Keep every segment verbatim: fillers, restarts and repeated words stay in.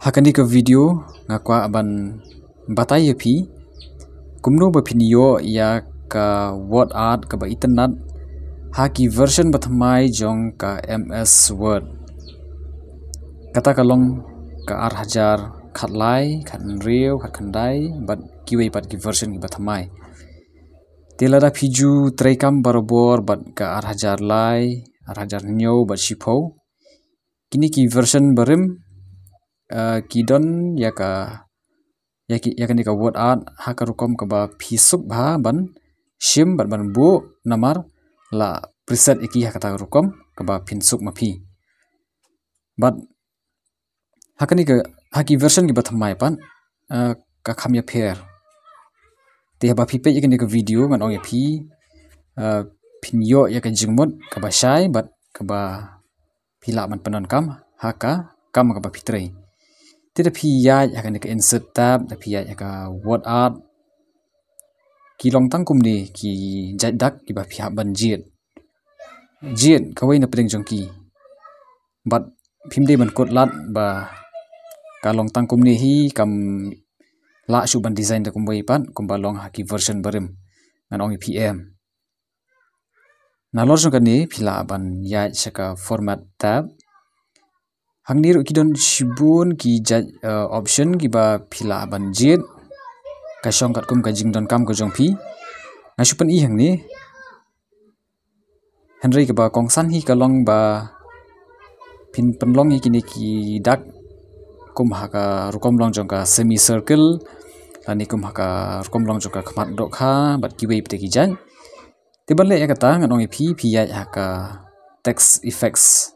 Ha kane ka video nga kwah ban batai ïa phi kumno ba phin ïoh ïa ka word art kaba itynnad ha ki version ba thymmai jong ka M S Word. Kata ka long ka ar hajar khatlai, khathynriew, khatkhyndai bad kiwei pat ki version kiba thymmai. Te lada phi ju treikam barabor bad ka ar hajar lai, ar hajar hynñiew bad shiphew, kine ki version barim, eh, ki don ïa ka, ïa ki, ïa kane ka word art ha ka rukom kaba phi suk bha ban shim bad ban buh namar la preset ïa ki ha kata ka rukom kaba phin suk ma phi. Bad ha kane ka, ha ki version kiba thymmai pat, eh, ka kham ïapher. Te haba phi peit ïa kane ka video ngan ong ïa phi, eh, phin ïoh ïa ka jingmut kaba shai bad kaba phi lah ban pyndonkam ha ka kam kaba phi trei. Te da phi ïaid ha kane ka insert tab, da phi ïaid ha ka word art, ki long tang kumne ki jait dak kiba phi hap ban jied. Jied kawei na pdeng jong ki. Bad phim dei ban kut lad ba ka long tang kumne hi, kam lah shuh ban design da kumwei pat kumba long ha ki version barim. Ngan ong ïa phi em. Nalor jong kane phi lah ban ïaid sha ka format tab. Hangne ruh ki don shibun ki jait, eh, option kiba phi lah ban jied. Ka shong katkum ka jingdonkam ka jong phi. Nga shu pyni hangne. Hynrei kaba kongsan hi ka long ba phin pynlong ïa kine ki dak kum ha ka rukom long jong ka semicircle lane kum ha ka rukom long jong ka khmat dohkha bad kiwei pat ki jait. Te ban leh ïa kata ngan ong ïa phi, phi ïaid ha ka text effects.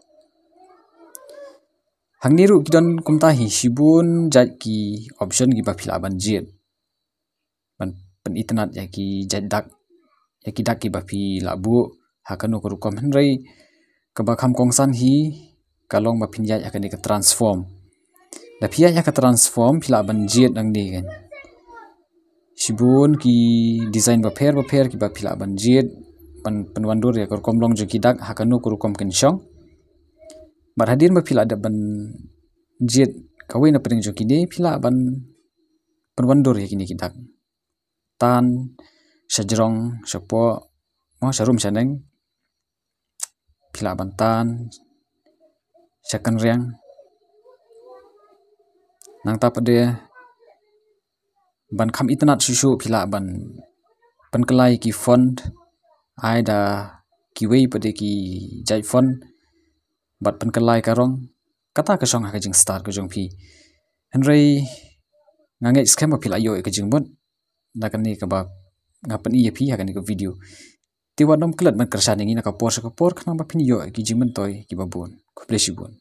Hangne ruh ki don kumta hi shibun jait ki option kiba phi lah ban jied ban pynitynnad ïa ki jait dak, ïa ki dak kiba phi lah buh ha kano ka rukom, hynrei kaba kham kongsan hi ka long ba phin ïaid ha kane ka transform. Da phi ïaid ha ka transform phi lah ban jied nangne kan. Shibun ki design bapher bapher kiba phi lah ban jied ban pynwandur ïa ka rukom long jong ki dak ha kano ka rukom kin shong. Bad hadien ba phi lah dep ban jied kawei na pdeng jong kine phi lah ban pynwandur ïa kine ki dak. Tan, shajrong, shapoh, mo sharum shaneng. Phi lah ban tan, shakynriang. Nangta pat de ban kham itynnad shuh shuh phi lah ban pynkylla ïa ki font, ai da kiwei pat de ki jait font bad pynkylla ïa ka rong. Kata ka shong ha ka jingstad ka jong phi. Hynrei nga ngeit skhem ba phi lah ïoh ïa ka jingmut da kane kaba nga pyni ïa phi ha kane ka video. Te wat nym klet ban kyrshan ïa ngi na ka por sha ka por khnang ba phin ïoh ïa ki jingmyntoi kiba bun. Khublei shibun.